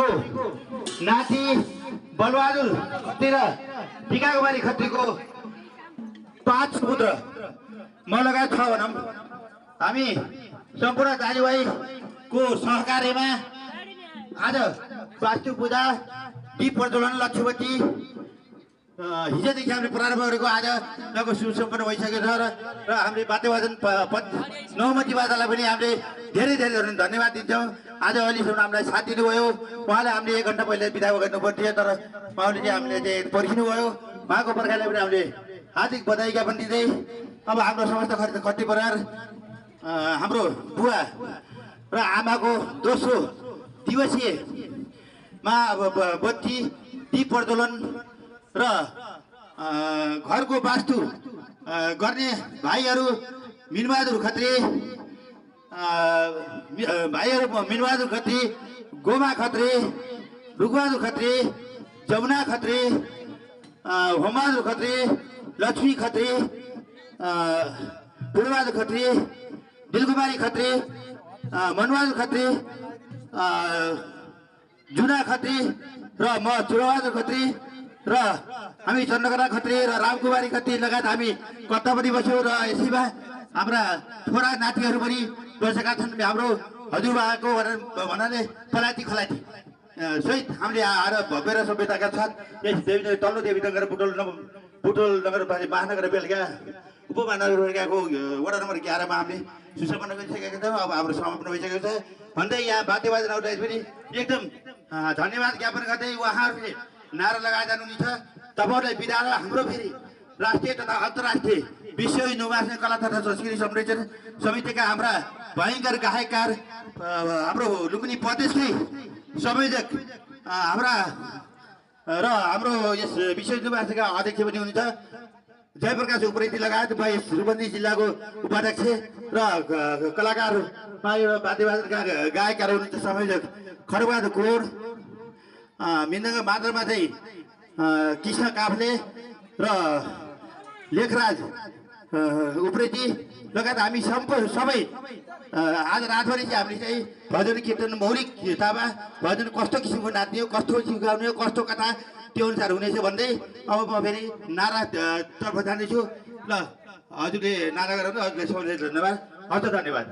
खत्रीको नाति बलबहादुर खत्री र टिकाकुमारी खत्रीको 5 पुत्र म लगायत 6 भनौँ हामी सम्पूर्ण दाजुभाइको सहकार्यमा आज वास्तु पूजा दीप प्रज्वलन लक्ष्मीवती हिजोदेखि हामीले प्रारम्भ गरेको आज लगभग सुसम्पन्न भइसकेको छ र हामीले वाद्यवादन 9 बाजालाई पनि हामीले धेरै धन्यवाद दिन्छौँ। आज अहिलेसम्म हामीलाई साथ दिनुभयो। उहाँले हामीले 1 घन्टा पहिले बिदा गर्नु पर्थ्यो तर उहाँले चाहिँ हामीले चाहिँ पर्खिनुभयो। उहाँको पर्खाइलाई पनि हामीले हार्दिक बधाई ज्ञापन दिँदै अब हाम्रो समस्त खत्री परिवार हाम्रो बुवा र आमाको दोस्रो दिवसीयमा अब बत्ती दीप प्रज्वलन र घरको वास्तु गर्ने भाइहरू मिनबहादुर खत्री मिनबहादुर खत्री, गोमा खत्री, रुखबहादुर खत्री, जमुना खत्री, होमबहादुर खत्री, लक्ष्मी खत्री, फुलबहादुर खत्री, दिलकुमारी खत्री, मनबहादुर खत्री, जुना खत्री र म चुरबहादुर खत्री र हामी चन्द्रकला खत्री र रामकुमारी खत्री लगायत हामी कता पनि बस्यौँ र यसैमा हाम्रा छोरा नातिहरू पनि बसेका छन्। हाम्रो हजुरबाको भन्नाले फलाती खलाती सहित हामीले आएर भव्य र सभ्यताका साथ यस देवी तल्लो देवीनगर बुटोल नगरपालिका महानगर बेलका उपमहानगरपालिकाको वडा नम्बर 11 मा हामीले सुसम्पन्न गरिसकेका छौँ। अब हाम्रो समापन भइसकेको छ भन्दै यहाँ वाद्यवादन आउँदाखेरि पनि एकदम धन्यवाद ज्ञापन गर्दै उहाँहरूले नारा लगाएर जानुहुनेछ। तपाईँहरूलाई बिदा र हाम्रो फेरि राष्ट्रिय तथा अन्तर्राष्ट्रिय विश्व हिन्दू महासङ्घ कला तथा संस्कृति संरक्षण समितिका हाम्रा भयङ्कर गायककार हाम्रो लुम्बिनी प्रदेशकै संयोजक हाम्रा र हाम्रो यस विश्व हिन्दू महासङ्घका अध्यक्ष पनि हुनुहुन्छ जयप्रकाश उप्रेती लगायत यस रूपन्देही जिल्लाको उपाध्यक्ष र कलाकारमा एउटा वाद्यवादनका गायककार हुनुहुन्छ संयोजक खड्गबहादुर कोर, मृदङ्ग मादलमा चाहिँ कृष्ण काफ्ले र लेखराज उप्रेती लगायत हामी सबै आज रातभरि चाहिँ हामीले चाहिँ भजन कीर्तन मौलिक तामा भजन कस्तो किसिमको नाच्ने हो, कस्तो किसिमको गाउने हो, कस्तो कथा त्यो अनुसार हुनेछ भन्दै अब म फेरि नारातर्फ जाँदैछु। ल हजुरले नारा गराउनु, हजुरले सबैलाई धन्यवाद, हस्त धन्यवाद।